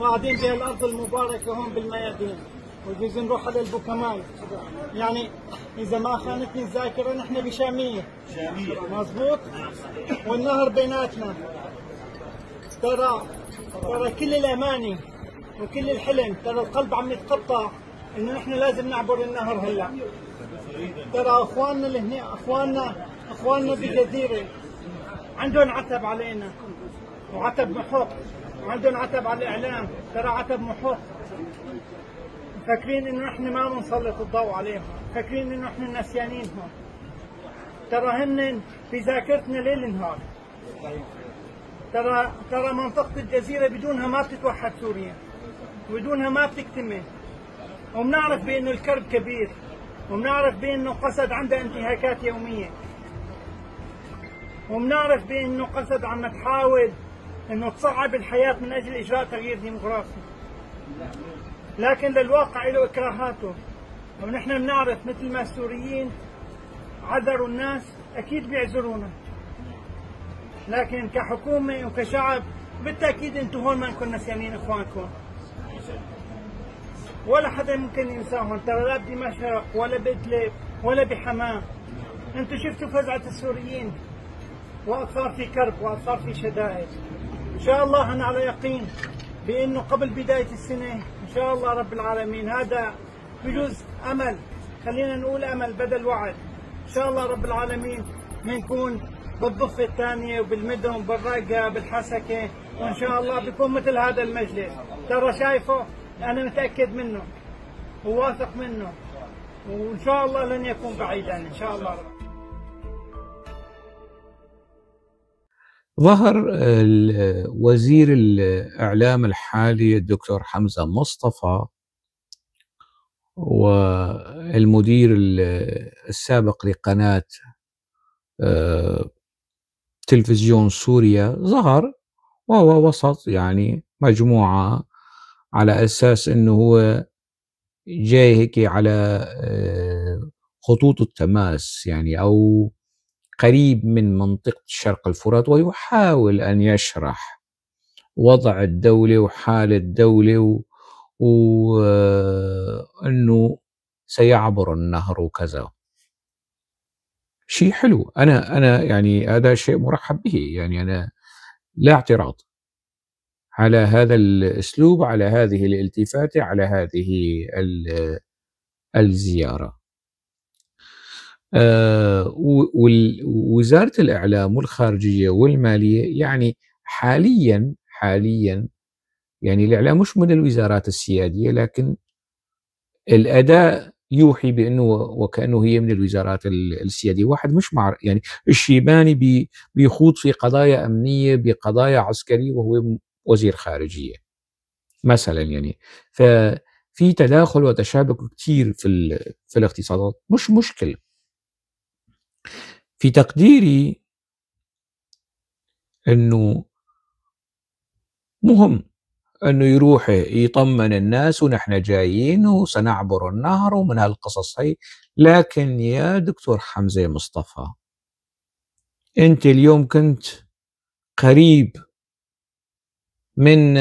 وقاعدين بهالارض المباركة هون بالميادين، وجوز نروح على البوكمال. يعني اذا ما خانتني الذاكرة نحن بشاميه، شامية مزبوط؟ والنهر بيناتنا. ترى كل الاماني وكل الحلم، ترى القلب عم يتقطع انه نحن لازم نعبر النهر هلا. ترى اخواننا اللي هنا، اخواننا بالجزيره عندهم عتب علينا وعتب محق، وعندهم عتب على الاعلام، ترى عتب محق. فاكرين انه نحن ما بنسلط الضوء عليهم، فاكرين انه نحن نسيانينهم. ترى هن في ذاكرتنا ليل نهار. ترى منطقة الجزيرة بدونها ما بتتوحد سوريا، وبدونها ما بتكتمل. وبنعرف بانه الكرب كبير، وبنعرف بانه قسد عندها انتهاكات يومية، وبنعرف بانه قسد عم تحاول انه تصعب الحياة من اجل اجراء تغيير ديموغرافي. لكن للواقع له اكراهاته، ونحن بنعرف مثل ما السوريين عذروا الناس اكيد بيعذرونا. لكن كحكومة وكشعب بالتاكيد انتم هون ما نكون نسيانين اخوانكم، ولا حدا ممكن ينساهم. ترى لا بدمشق ولا بادلب ولا بحماه. انتم شفتوا فزعه السوريين وقت صار في كرب، وقت صار في شدائد. ان شاء الله انا على يقين بانه قبل بداية السنة ان شاء الله رب العالمين، هذا بجوز امل، خلينا نقول امل بدل وعد. ان شاء الله رب العالمين بنكون بالضفه الثانية وبالمدن بالرقه بالحسكه، وان شاء الله بيكون مثل هذا المجلس. ترى شايفه انا متاكد منه وواثق منه، وان شاء الله لن يكون بعيدا ان شاء الله. ظهر وزير الإعلام الحالي الدكتور حمزة مصطفى والمدير السابق لقناة تلفزيون سوريا، ظهر وهو وسط يعني مجموعة على أساس أنه هو جاي هيك على خطوط التماس يعني أو قريب من منطقة شرق الفرات، ويحاول أن يشرح وضع الدولة وحال الدولة وأنه سيعبر النهر وكذا. شيء حلو، أنا يعني هذا شيء مرحب به، يعني أنا لا اعتراض على هذا الأسلوب، على هذه الالتفاتة، على هذه الزيارة. ووزارة الإعلام والخارجية والمالية يعني حاليا يعني الإعلام مش من الوزارات السيادية، لكن الأداء يوحي بأنه وكأنه هي من الوزارات السيادية. واحد مش مع يعني الشيباني بيخوض في قضايا أمنية بقضايا عسكرية وهو وزير خارجية مثلا، يعني ففي تداخل وتشابك كثير في الاختصاصات، مش مشكلة. في تقديري أنه مهم أنه يروح يطمن الناس ونحن جايين وسنعبر النهر ومن هالقصص هي، لكن يا دكتور حمزة مصطفى أنت اليوم كنت قريب من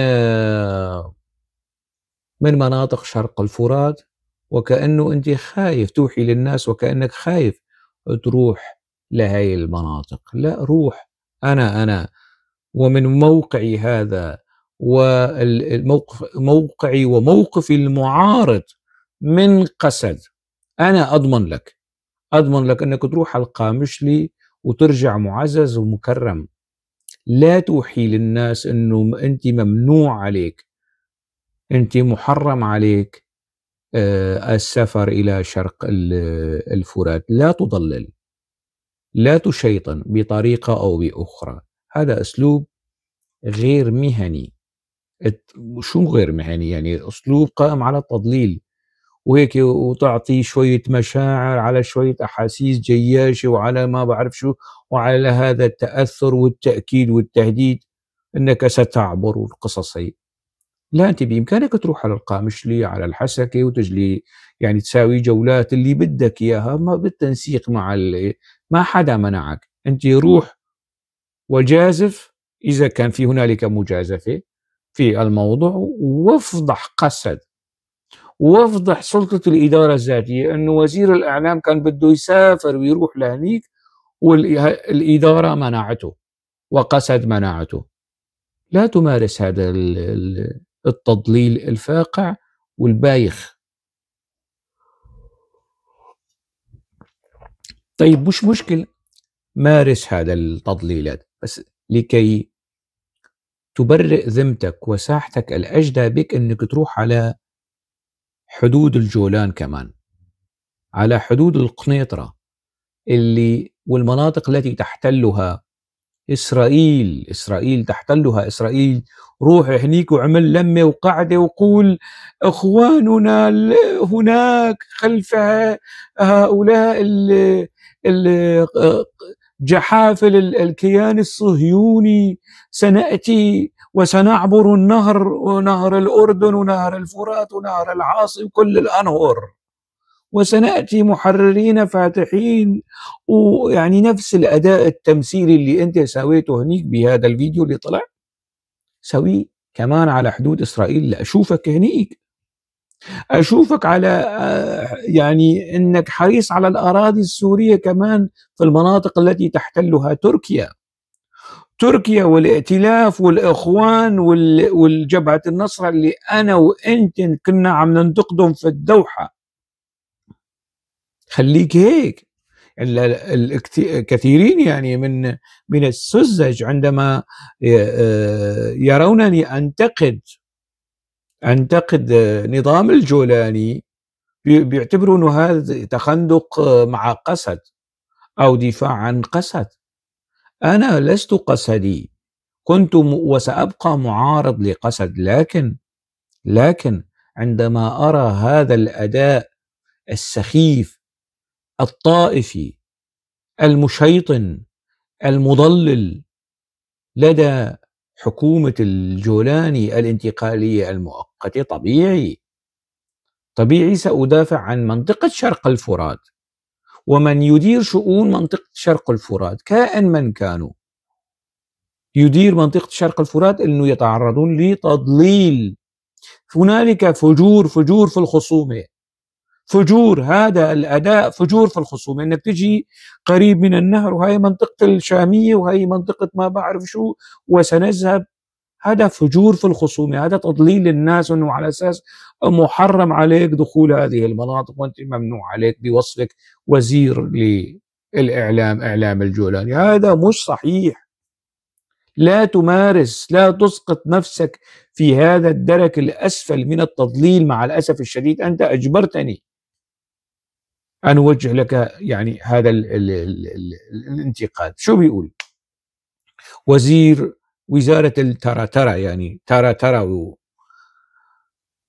مناطق شرق الفرات، وكأنه أنت خايف توحي للناس وكأنك خايف تروح لهي المناطق. لا، روح. أنا ومن موقعي هذا والموقف، موقعي وموقفي المعارض من قسد، أنا أضمن لك أنك تروح على القامشلي وترجع معزز ومكرم. لا توحي للناس أنه أنت ممنوع عليك، أنت محرم عليك السفر إلى شرق الفرات. لا تضلل، لا تشيطن بطريقة أو بأخرى. هذا أسلوب غير مهني. شو غير مهني؟ يعني أسلوب قائم على التضليل وهيك، وتعطي شوية مشاعر على شوية أحاسيس جياشة وعلى ما بعرف شو، وعلى هذا التأثر والتأكيد والتهديد أنك ستعبر والقصص هي. لا، أنت بإمكانك تروح على القامشلي، على الحسكة، وتجلي يعني تساوي جولات اللي بدك إياها، ما بالتنسيق مع ما حدا منعك. أنت روح وجازف إذا كان في هنالك مجازفة، في الموضوع، وافضح قسد وافضح سلطة الإدارة الذاتية، أنه وزير الإعلام كان بده يسافر ويروح لهنيك والإدارة منعته وقسد منعته. لا تمارس هذا التضليل الفاقع والبايخ. طيب مش مشكلة، مارس هذا التضليلات بس لكي تبرئ ذمتك وساحتك. الأجدى بك أنك تروح على حدود الجولان كمان، على حدود القنيطرة اللي والمناطق التي تحتلها إسرائيل. إسرائيل تحتلها إسرائيل. روح هنيك وعمل لمة وقعدة وقول إخواننا هناك خلف هؤلاء جحافل الكيان الصهيوني، سنأتي وسنعبر النهر ونهر الأردن ونهر الفرات ونهر العاصي وكل الأنهر، وسنأتي محررين فاتحين. ويعني نفس الأداء التمثيلي اللي أنت سويته هنيك بهذا الفيديو اللي طلع، سويه كمان على حدود إسرائيل. لأشوفك هنيك، أشوفك على يعني أنك حريص على الأراضي السورية كمان في المناطق التي تحتلها تركيا. تركيا والائتلاف والإخوان والجبهة النصرة اللي أنا وأنت كنا عم ننتقدهم في الدوحة. خليك هيك. كثيرين يعني من السذج عندما يرونني أنتقد نظام الجولاني بيعتبروا أنه هذا تخندق مع قسد أو دفاع عن قسد. أنا لست قسدي، كنت وسأبقى معارض لقسد، لكن عندما أرى هذا الأداء السخيف الطائفي المشيطن المضلل لدى حكومة الجولاني الانتقالية المؤقتة، طبيعي سأدافع عن منطقة شرق الفرات ومن يدير شؤون منطقة شرق الفرات كائن من كانوا يدير منطقة شرق الفرات، أنه يتعرضون لتضليل. هنالك فجور في الخصومة، فجور هذا الأداء، فجور في الخصومة، أنك تجي قريب من النهر وهي منطقة الشامية وهي منطقة ما بعرف شو وسنذهب. هذا فجور في الخصومة، هذا تضليل للناس أنه على أساس محرم عليك دخول هذه المناطق وأنت ممنوع عليك بوصفك وزير للإعلام، إعلام الجولاني. هذا مش صحيح. لا تمارس، لا تسقط نفسك في هذا الدرك الأسفل من التضليل. مع الأسف الشديد أنت أجبرتني أن أوجه لك يعني هذا ال ال ال ال الانتقاد. شو بيقول وزير وزارة الترى ترى، يعني ترى ترى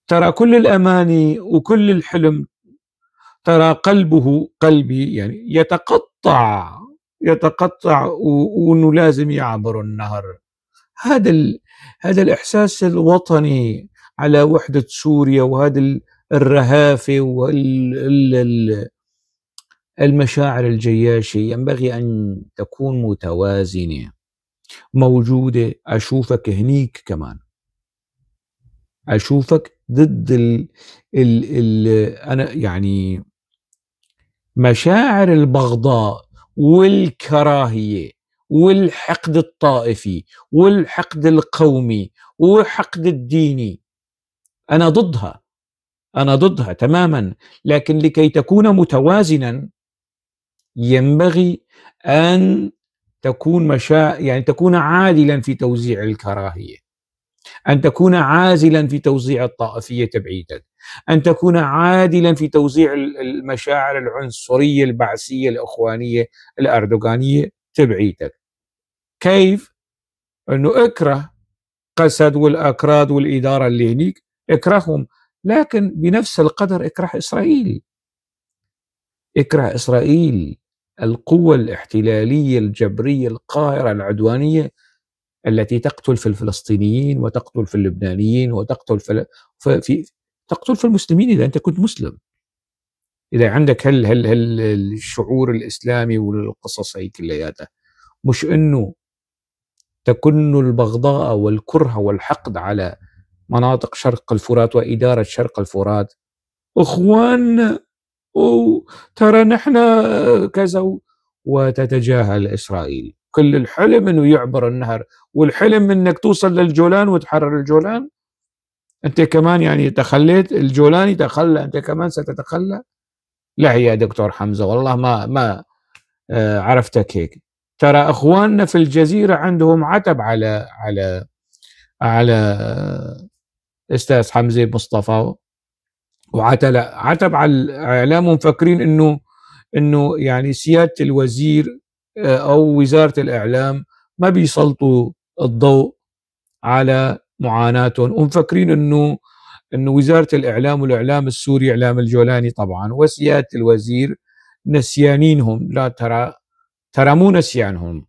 ترى كل الأماني وكل الحلم، ترى قلبه قلبي يعني يتقطع وأنه لازم يعبر النهر. هذا الإحساس الوطني على وحدة سوريا، وهذا الرهافة والمشاعر الجياشة ينبغي أن تكون متوازنة موجودة. أشوفك هنيك كمان، أشوفك ضد ال ال ال أنا يعني مشاعر البغضاء والكراهية والحقد الطائفي والحقد القومي والحقد الديني، أنا ضدها، أنا ضدها تماما. لكن لكي تكون متوازنا ينبغي أن تكون يعني تكون عادلا في توزيع الكراهية، أن تكون عازلا في توزيع الطائفية تبعيتك، أن تكون عادلا في توزيع المشاعر العنصرية البعثية الإخوانية الأردوغانية تبعيتك. كيف؟ أنه اكره قسد والأكراد والإدارة اللي هنيك، اكرههم، لكن بنفس القدر اكره إسرائيل. اكره إسرائيل، القوة الاحتلالية الجبرية القاهرة العدوانية التي تقتل في الفلسطينيين وتقتل في اللبنانيين وتقتل في تقتل في المسلمين. إذا أنت كنت مسلم، إذا عندك هل هل هل الشعور الإسلامي والقصص هي كلياتها، مش إنه تكن البغضاء والكره والحقد على مناطق شرق الفرات وإدارة شرق الفرات. إخوان ترى نحن كذا، وتتجاهل إسرائيل. كل الحلم أنه يعبر النهر، والحلم أنك توصل للجولان وتحرر الجولان. أنت كمان يعني تخليت، الجولاني تخلى، أنت كمان ستتخلى؟ لا يا دكتور حمزة والله ما عرفتك هيك. ترى أخواننا في الجزيرة عندهم عتب على على على أستاذ حمزة مصطفى، وعتب عتب على الإعلام، ومفكرين إنه يعني سيادة الوزير أو وزارة الإعلام ما بيسلطوا الضوء على معاناتهم، ومفكرين إنه وزارة الإعلام والإعلام السوري إعلام الجولاني طبعا وسيادة الوزير نسيانينهم. لا، ترى مو نسيانهم،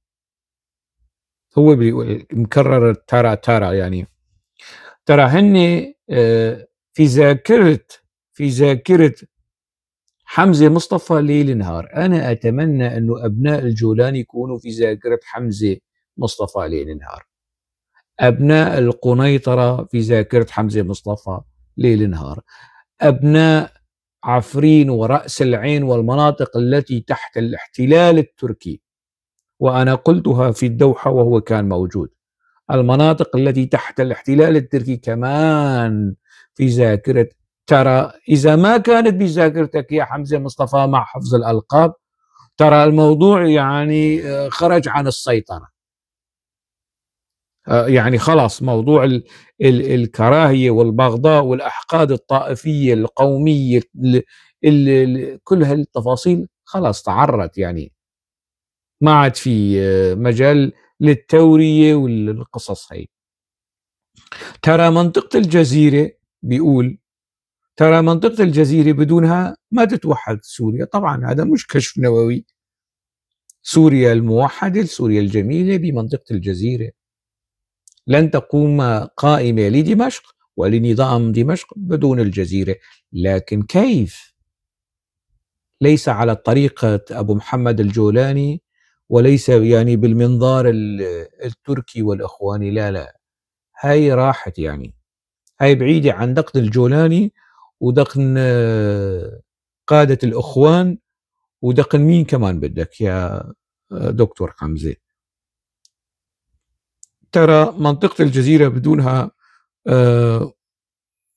هو بيقول مكرر ترى يعني ترى هن في ذاكرة حمزة مصطفى ليل نهار. أنا أتمنى أنه أبناء الجولان يكونوا في ذاكرة حمزة مصطفى ليل نهار، أبناء القنيطرة في ذاكرة حمزة مصطفى ليل نهار، أبناء عفرين ورأس العين والمناطق التي تحت الاحتلال التركي، وأنا قلتها في الدوحة وهو كان موجود، المناطق التي تحت الاحتلال التركي كمان في ذاكرة. ترى إذا ما كانت بذاكرتك يا حمزة مصطفى مع حفظ الألقاب، ترى الموضوع يعني خرج عن السيطرة، يعني خلاص موضوع ال ال الكراهية والبغضاء والأحقاد الطائفية القومية كل هالتفاصيل خلاص تعرت، يعني ما عاد في مجال للتورية والقصص هي. ترى منطقة الجزيرة بيقول، ترى منطقة الجزيرة بدونها ما تتوحد سوريا. طبعا هذا مش كشف نووي، سوريا الموحدة، سوريا الجميلة بمنطقة الجزيرة لن تقوم قائمة لدمشق ولنظام دمشق بدون الجزيرة. لكن كيف؟ ليس على طريقة أبو محمد الجولاني، وليس يعني بالمنظار التركي والإخواني، لا لا، هاي راحت، يعني هاي بعيدة عن دقن الجولاني ودقن قادة الإخوان ودقن مين كمان بدك يا دكتور حمزة. ترى منطقة الجزيرة بدونها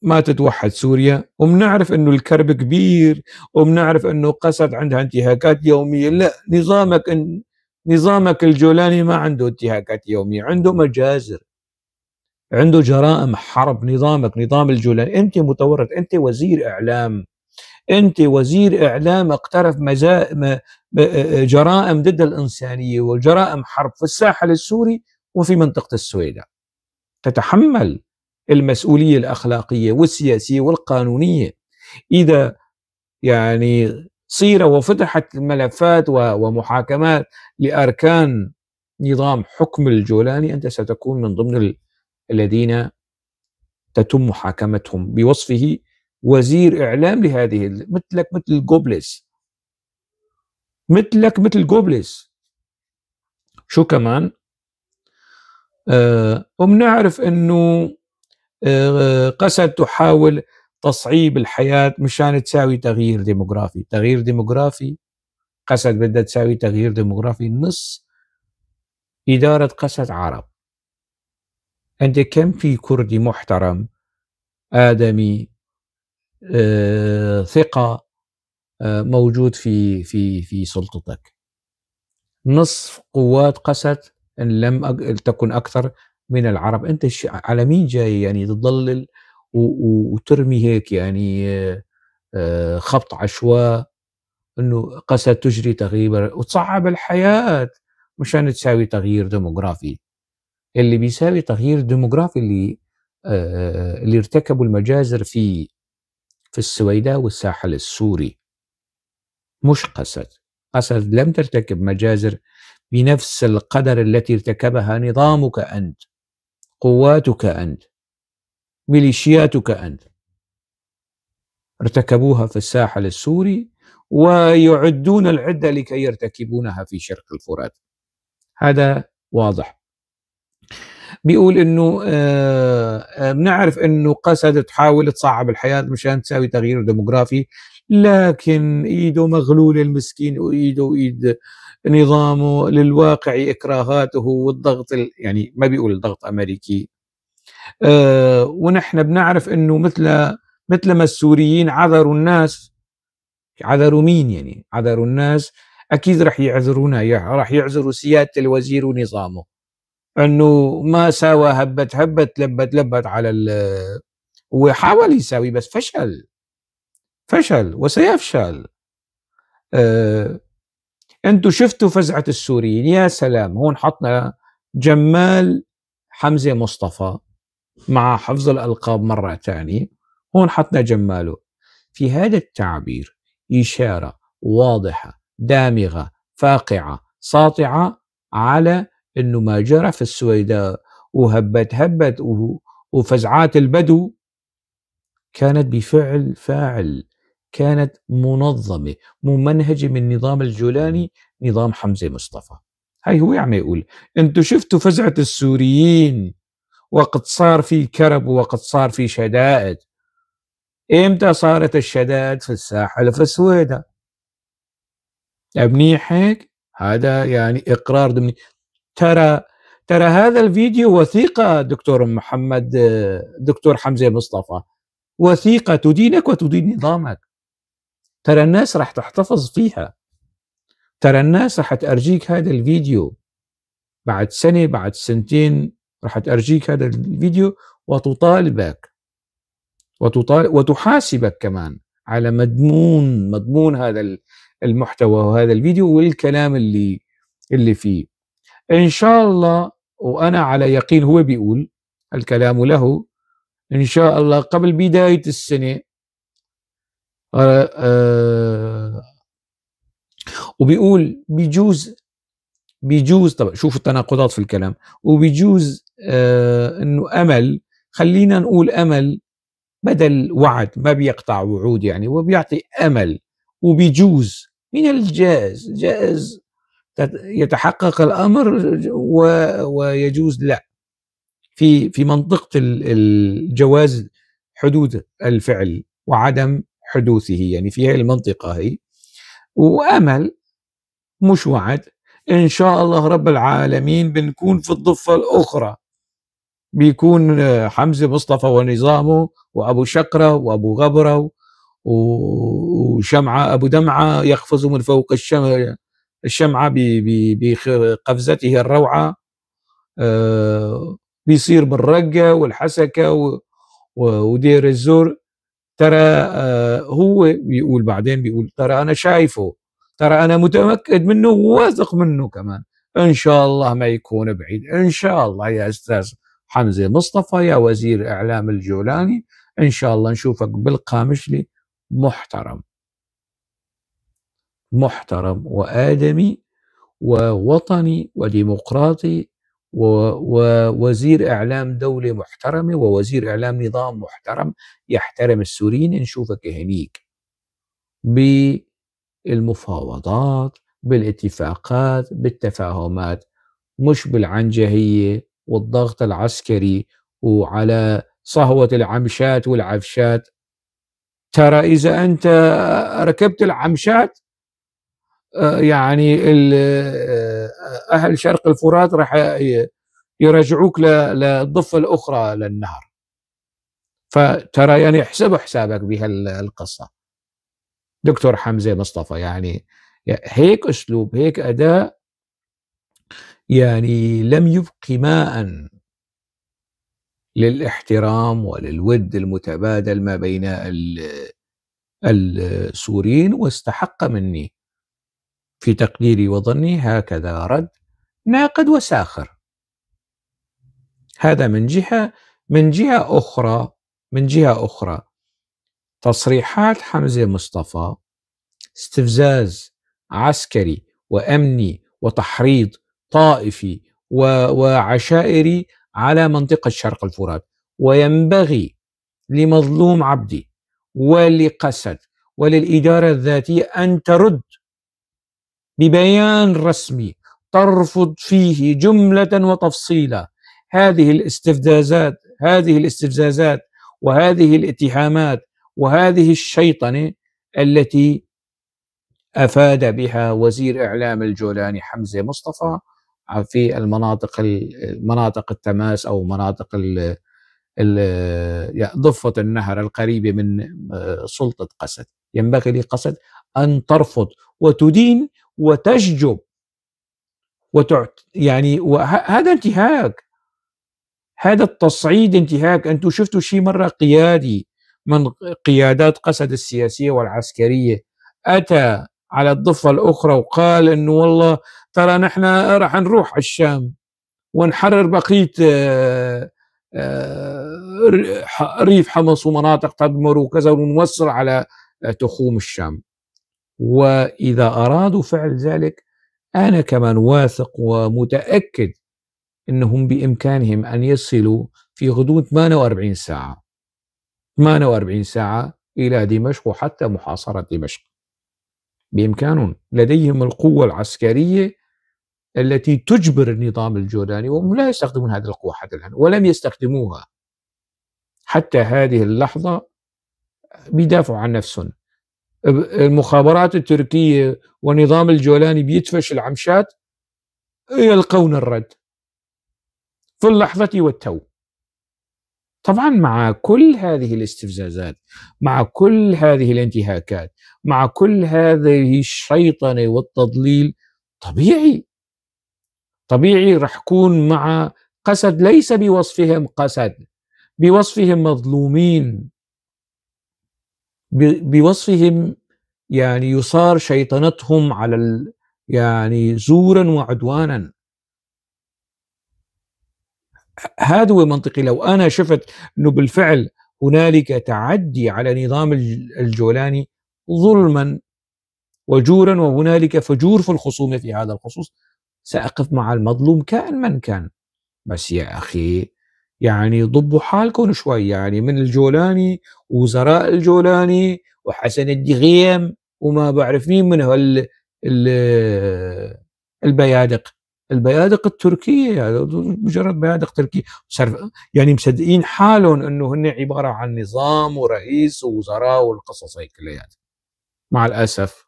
ما تتوحد سوريا، وبنعرف انه الكرب كبير، وبنعرف انه قسد عندها انتهاكات يومية. لا، نظامك الجولاني ما عنده انتهاكات يومية، عنده مجازر، عنده جرائم حرب. نظامك، نظام الجولاني، انت متورط، انت وزير اعلام، انت وزير اعلام اقترف جرائم ضد الانسانية وجرائم حرب في الساحل السوري وفي منطقة السويداء. تتحمل المسؤولية الأخلاقية والسياسية والقانونية. إذا يعني صير وفتحت ملفات ومحاكمات لأركان نظام حكم الجولاني، أنت ستكون من ضمن الذين تتم محاكمتهم بوصفه وزير إعلام لهذه، مثلك مثل جوبلس، مثلك مثل جوبلس. شو كمان؟ وبنعرف انه قسد تحاول تصعيب الحياة مشان تساوي تغيير ديموغرافي. تغيير ديموغرافي، قسد بدها تساوي تغيير ديموغرافي. نص إدارة قسد عرب. أنت كم في كردي محترم آدمي ثقة موجود في في في سلطتك؟ نصف قوات قسد إن لم تكن أكثر من العرب. أنت على مين جاي يعني تضلل وترمي هيك يعني خبط عشواء إنه قسد تجري تغيير وتصعب الحياة مشان تساوي تغيير ديموغرافي؟ اللي بيساوي تغيير ديموغرافي اللي ارتكبوا المجازر في السويداء والساحل السوري، مش قسد. قسد لم ترتكب مجازر بنفس القدر التي ارتكبها نظامك أنت، قواتك أنت، ميليشياتك أنت، ارتكبوها في الساحل السوري ويعدون العدة لكي يرتكبونها في شرق الفرات. هذا واضح. بيقول انه بنعرف انه قسد تحاول تصعب الحياة مشان تساوي تغيير ديموغرافي، لكن ايده مغلولة المسكين، وايده وايد نظامه للواقع اكراهاته والضغط، يعني ما بيقول ضغط امريكي. ونحن بنعرف انه مثل ما السوريين عذروا الناس، عذروا مين يعني؟ عذروا الناس، اكيد رح يعذرونا، رح يعذروا سيادة الوزير ونظامه انه ما ساوى هبت هبت لبت لبت على وحاول يساوي بس فشل، فشل وسيفشل. انتو شفتوا فزعة السوريين، يا سلام. هون حطنا جمال حمزة مصطفى مع حفظ الألقاب مرة ثانية، هون حطنا جماله. في هذا التعبير إشارة واضحة دامغة فاقعة ساطعة على انه ما جرى في السويداء وهبت هبت وفزعات البدو كانت بفعل فاعل، كانت منظمة ممنهجة من نظام الجولاني، نظام حمزة مصطفى. هاي هو عم يقول انتو شفتوا فزعة السوريين وقت صار في كرب ووقت صار في شدائد. امتى صارت الشدائد؟ في الساحل في السويداء. منيح هيك؟ هذا يعني اقرار ضمني. ترى هذا الفيديو وثيقة دكتور محمد، دكتور حمزة مصطفى، وثيقة تدينك وتدين نظامك. ترى الناس راح تحتفظ فيها، ترى الناس راح تأرجيك هذا الفيديو بعد سنة بعد سنتين، راح تأرجيك هذا الفيديو وتطالبك وتحاسبك كمان على مضمون هذا المحتوى وهذا الفيديو والكلام اللي فيه. إن شاء الله، وأنا على يقين هو بيقول الكلام له، إن شاء الله قبل بداية السنة. وبيقول بيجوز، طبعا شوفوا التناقضات في الكلام، وبيجوز إنه أمل، خلينا نقول أمل بدل وعد، ما بيقطع وعود يعني، وبيعطي أمل. وبيجوز من الجائز، جائز يتحقق الأمر ويجوز لا، في منطقة الجواز حدوث الفعل وعدم حدوثه، يعني في هذه المنطقة هي. وأمل مش وعد، إن شاء الله رب العالمين بنكون في الضفة الأخرى، بيكون حمزة مصطفى ونظامه وأبو شقرة وأبو غبرة وشمعة أبو دمعة يقفز من فوق الشمعة بقفزته الروعة، بيصير بالرقة والحسكة ودير الزور. ترى هو بيقول بعدين، بيقول ترى أنا شايفه، ترى أنا متأكد منه وواثق منه كمان، إن شاء الله ما يكون بعيد، إن شاء الله يا أستاذ حمزة مصطفى يا وزير إعلام الجولاني، إن شاء الله نشوفك بالقامشلي محترم، محترم وآدمي ووطني وديمقراطي ووزير إعلام دولة محترمة ووزير إعلام نظام محترم يحترم السوريين. نشوفك هنيك بالمفاوضات، بالاتفاقات، بالتفاهمات، مش بالعنجهية والضغط العسكري وعلى صهوة العمشات والعفشات. ترى إذا أنت ركبت العمشات يعني أهل شرق الفرات راح يرجعوك للضفة الأخرى للنهر. فترى يعني احسبوا حسابك بهالقصة دكتور حمزة مصطفى. يعني هيك أسلوب، هيك أداء، يعني لم يبق ماء للاحترام وللود المتبادل ما بين السوريين. واستحق مني في تقديري وظني هكذا رد ناقد وساخر. هذا من جهة. من جهة أخرى تصريحات حمزة مصطفى استفزاز عسكري وأمني وتحريض طائفي وعشائري على منطقة شرق الفرات. وينبغي لمظلوم عبدي ولقسد وللإدارة الذاتية أن ترد ببيان رسمي ترفض فيه جملة وتفصيلا هذه الاستفزازات، هذه الاستفزازات وهذه الاتهامات وهذه الشيطنة التي أفاد بها وزير إعلام الجولاني حمزة مصطفى في المناطق التماس أو مناطق ضفة النهر القريبة من سلطة قسد. ينبغي لقسد أن ترفض وتدين وتشجب يعني هذا انتهاك، هذا التصعيد انتهاك. أنتم شفتوا شيء مرة قيادي من قيادات قسد السياسية والعسكرية أتى على الضفة الأخرى وقال إنه والله ترى نحن راح نروح على الشام ونحرر بقية ريف حمص ومناطق تدمر وكذا ونوصل على تخوم الشام. وإذا أرادوا فعل ذلك أنا كمان واثق ومتأكد أنهم بإمكانهم أن يصلوا في غضون 48 ساعة، 48 ساعة إلى دمشق وحتى محاصرة دمشق بإمكانهم. لديهم القوة العسكرية التي تجبر النظام الجولاني، وهم لا يستخدمون هذه القوة حتى الآن ولم يستخدموها حتى هذه اللحظة، بيدافعوا عن نفسهم. المخابرات التركية ونظام الجولاني بيدفش العمشات، يلقون الرد في اللحظة والتو. طبعا مع كل هذه الاستفزازات، مع كل هذه الانتهاكات، مع كل هذه الشيطنة والتضليل، طبيعي رح كون مع قسد، ليس بوصفهم قسد، بوصفهم مظلومين، بوصفهم يعني يصار شيطنتهم على يعني زورا وعدوانا. هذا هو منطقي. لو أنا شفت أنه بالفعل هنالك تعدي على نظام الجولاني ظلما وجورا وهنالك فجور في الخصومة في هذا الخصوص، سأقف مع المظلوم كائن من كان. بس يا أخي يعني ضبوا حالكم شوي، يعني من الجولاني وزراء الجولاني وحسن الدغيم وما بعرف مين من البيادق، البيادق التركية، يعني مجرد بيادق تركية، يعني مصدقين حالهم انه هن عبارة عن نظام ورئيس ووزراء والقصص هي كلياتها. مع الأسف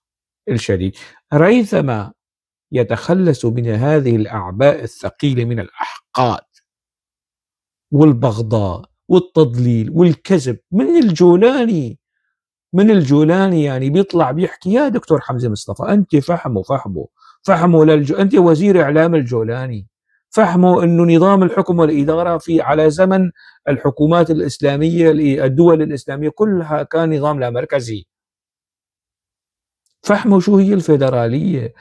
الشديد ريثما يتخلص من هذه الأعباء الثقيلة من الأحقاد والبغضاء والتضليل والكذب من الجولاني، من الجولاني يعني بيطلع بيحكي يا دكتور حمزة مصطفى أنت فهمه فهمه فهمه أنت وزير إعلام الجولاني، فهمه أنه نظام الحكم والإدارة في على زمن الحكومات الإسلامية الدول الإسلامية كلها كان نظام لا مركزي. فهموا شو هي الفيدرالية،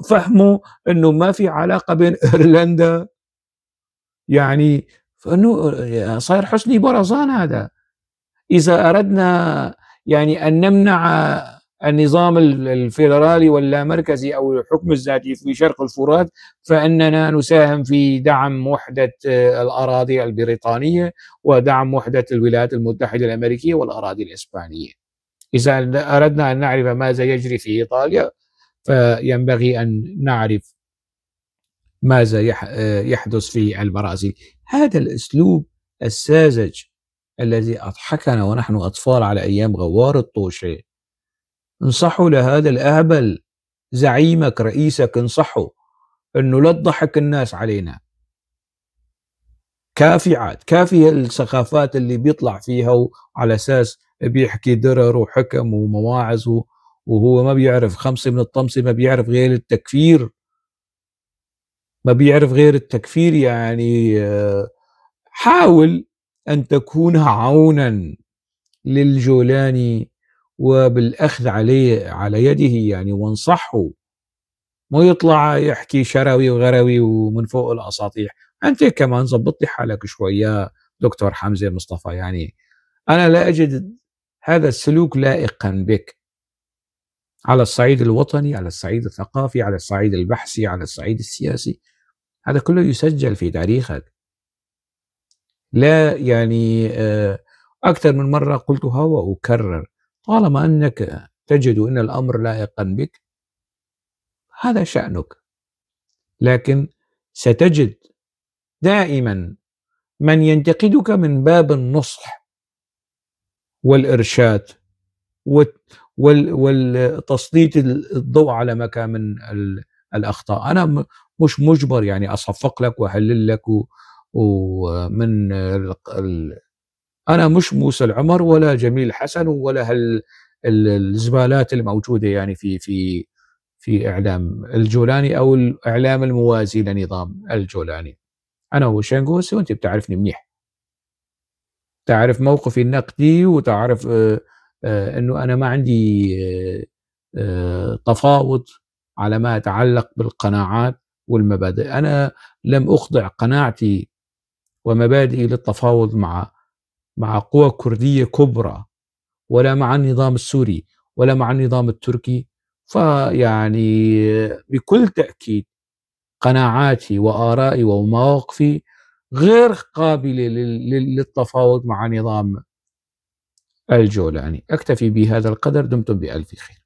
فهموا أنه ما في علاقة بين إيرلندا، يعني فأنه صاير حسني برزان هذا. إذا أردنا يعني أن نمنع النظام الفيدرالي واللامركزي أو الحكم الذاتي في شرق الفرات فإننا نساهم في دعم وحدة الأراضي البريطانية ودعم وحدة الولايات المتحدة الأمريكية والأراضي الإسبانية. إذا أردنا أن نعرف ماذا يجري في إيطاليا فينبغي أن نعرف ماذا يحدث في البرازيل. هذا الأسلوب الساذج الذي أضحكنا ونحن أطفال على أيام غوار الطوشة. انصحوا لهذا الأهبل زعيمك رئيسك، انصحوا أنه لا تضحك الناس علينا. كافي عاد، كافي السخافات اللي بيطلع فيها وعلى أساس بيحكي درر وحكم ومواعظ وهو ما بيعرف خمسة من الطمسة، ما بيعرف غير التكفير، ما بيعرف غير التكفير. يعني حاول أن تكون عونا للجولاني وبالأخذ عليه على يده يعني، وانصحه، مو يطلع يحكي شروي وغروي ومن فوق الأساطيح. أنت كمان زبط لي حالك شوية دكتور حمزة مصطفى، يعني أنا لا أجد هذا السلوك لائقا بك على الصعيد الوطني، على الصعيد الثقافي، على الصعيد البحثي، على الصعيد السياسي. هذا كله يسجل في تاريخك. لا يعني أكثر من مرة قلتها وأكرر، طالما أنك تجد أن الأمر لائقا بك هذا شأنك، لكن ستجد دائما من ينتقدك من باب النصح والإرشاد والتسليط الضوء على ما كان من الأخطاء. أنا مش مجبر يعني أصفق لك وأهلل لك ومن أنا مش موسى العمر ولا جميل حسن ولا الزبالات الموجودة يعني في إعلام الجولاني أو الإعلام الموازي لنظام الجولاني. أنا وشانغوسي وأنت بتعرفني منيح، تعرف موقفي النقدي وتعرف أنه أنا ما عندي تفاوض على ما يتعلق بالقناعات والمبادئ. أنا لم أخضع قناعتي ومبادئي للتفاوض مع قوى كردية كبرى، ولا مع النظام السوري ولا مع النظام التركي. فيعني بكل تأكيد قناعاتي وآرائي ومواقفي غير قابلة للتفاوض مع نظام الجولاني. أكتفي بهذا القدر، دمتم بألف خير.